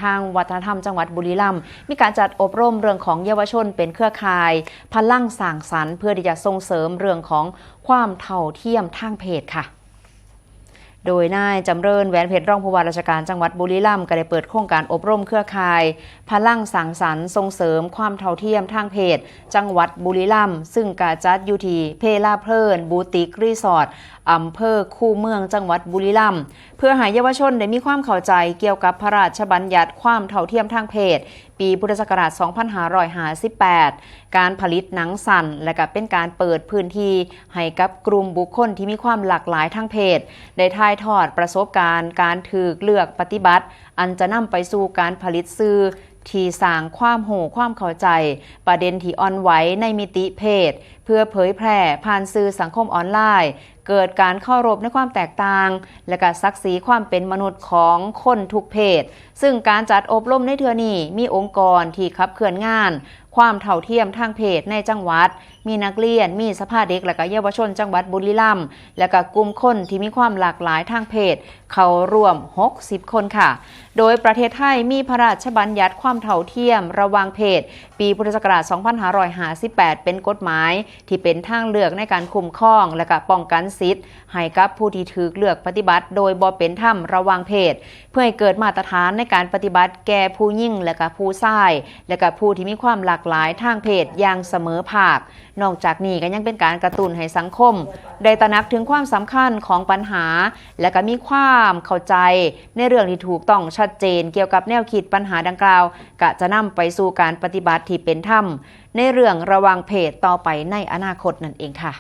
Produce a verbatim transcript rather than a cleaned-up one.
ทางวัฒนธรรมจังหวัดบุรีรัมย์ มีการจัดอบรมเรื่องของเยาวชนเป็นเครือข่ายพลังสร้างสรรค์ เพื่อที่จะส่งเสริมเรื่องของความเท่าเทียมทางเพศค่ะ โดยนายจำเริญ แหวนเพชร รองผู้ว่าราชการจังหวัดบุรีรัมย์ ก็ได้เปิดโครงการอบรมเครือข่ายพลังสร้างสรรค์ส่งเสริมความเท่าเทียมทางเพศ จังหวัดบุรีรัมย์ ซึ่งกะจัดอยู่ที่เพลาเพลินบูติกรีสอร์ท อำเภอคูเมือง จังหวัดบุรีรัมย์ เพื่อให้เยาวชนได้มีความเข้าใจเกี่ยวกับพระราชบัญญัติความเท่าเทียมทางเพศ ปีพุทธศักราช สองพันห้าร้อยห้าสิบแปด การผลิตหนังสั้น และก็เป็นการเปิดพื้นที่ให้กับกลุ่มบุคคลที่มีความหลากหลายทางเพศ ได้ถ่ายทอดประสบการณ์การถืกเลือกปฏิบัติ อันจะนำไปสู่การผลิตสื่อที่สร้างความรู้ความเข้าใจ ประเด็นที่อ่อนไหวในมิติเพศ เพื่อเผยแพร่ผ่านสื่อสังคมออนไลน์ เกิดการเคารพในความแตกต่าง และก็ศักดิ์ศรีความเป็นมนุษย์ของคนทุกเพศ ซึ่งการจัดอบรมในเทื่อนี้มีองค์กรที่ขับเคลื่อนงานความเท่าเทียมทางเพศในจังหวัด มีนักเรียน มีสภาเด็กและก็เยาวชนจังหวัดบุรีรัมย์ และก็กลุ่มคนที่มีความหลากหลายทางเพศ เข้าร่วม หกสิบ คนค่ะ โดยประเทศไทยมีพระราชบัญญัติความเท่าเทียมระหว่างเพศ ปีพุทธศักราช สองพันห้าร้อยห้าสิบแปด เป็นกฎหมายที่เป็นทางเลือกในการคุ้มครอง และก็ป้องกันสิทธิ์ให้กับผู้ที่ถืกเลือกปฏิบัติโดยบ่เป็นธรรมระหว่างเพศ เพื่อให้เกิดมาตรฐานในการปฏิบัติแก่ผู้หญิงและก็ผู้ชาย และก็ผู้ที่มีความหลากหลายทางเพศอย่างเสมอภาค นอกจากนี้ก็ยังเป็นการกระตุ้นให้สังคม ได้ตระหนักถึงความสำคัญของปัญหา และก็มีความเข้าใจในเรื่องที่ถูกต้องชัดเจนเกี่ยวกับแนวคิดปัญหาดังกล่าว ก็จะนำไปสู่การปฏิบัติที่เป็นธรรมในเรื่องระหว่างเพศต่อไปในอนาคตนั่นเองค่ะ